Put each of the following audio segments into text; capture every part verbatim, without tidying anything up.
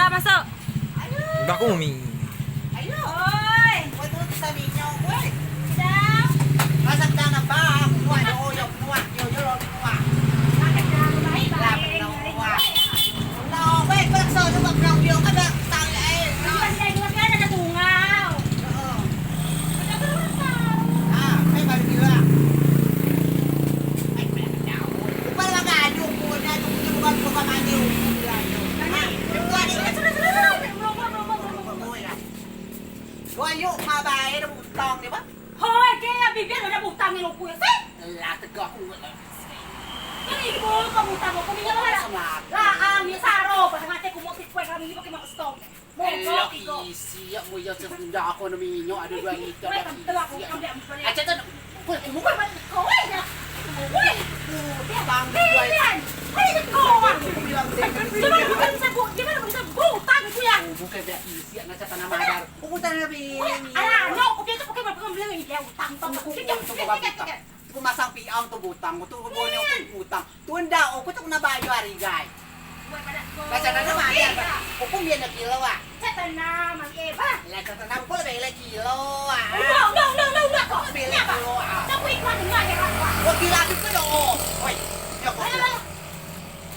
Masuk. Udah aku mi. Ayo. Oi. Kue tuh kita minyak kue. Sedang. Masak tanah bang. Nuak yo yo nuak yo yo lo nuak. Makan dalam baik baik. No, weh, kue kesel juga bilang dia kan dah tang ya eh. Bukan saya juga kan ada tungau. Heeh. Udah berapa? Ah, saya baru bilang. Eh, banyak jauh. Bukan lah gaduh punya tuh bukan bukan mandi. Nah, sudah sudah sudah sudah. Kue yuk ma bae dah butang dia, Bang. Hoi, ke ya bibir ada butang yang aku ya. Sih. Lah tegak aku. Ini ibu kamu butang aku minyak lah. Lah, ah, minyak saro pada mati aku mau kue kami ini pakai mak stop. Mau kau iko. Isi ya mau ya sesudah aku minyak ada dua liter. Kue tentu aku ambil ambil. Aja tuh. Kue kamu kan. Kue ya. Kue. Bang, kue. Kue itu kau. Gimana bisa bu? Gimana bisa butang aku ya? Bukan dia isi ya ngaca tanah madar. Uku tanya bi. Ala no, uku itu pakai berapa bilang ini dia utang tong. Uku masang piang tu butang, tu uku bone uku butang. Tu nda uku tu kena bayar hari gai. Lah sana na bayar. Uku biar na kilo ah. Catana mang eba. Lah catana uku lebih le kilo ah. Udah udah udah udah udah kok. Beli kilo ah. Tapi iklan dengar ya. Uku bilang tu do. Oi. Ya kok.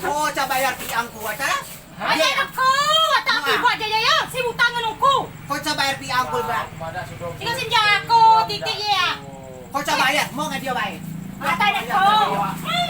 Oh, coba bayar piang ku aja. Ayo ko, tak tiba aja ya, si utang ngen uku. Ko coba bayar piang ku ba. Tinggal senjako titik ya. Ko coba bayar, mau nggak dia bayar? Mata deh ko. Eh,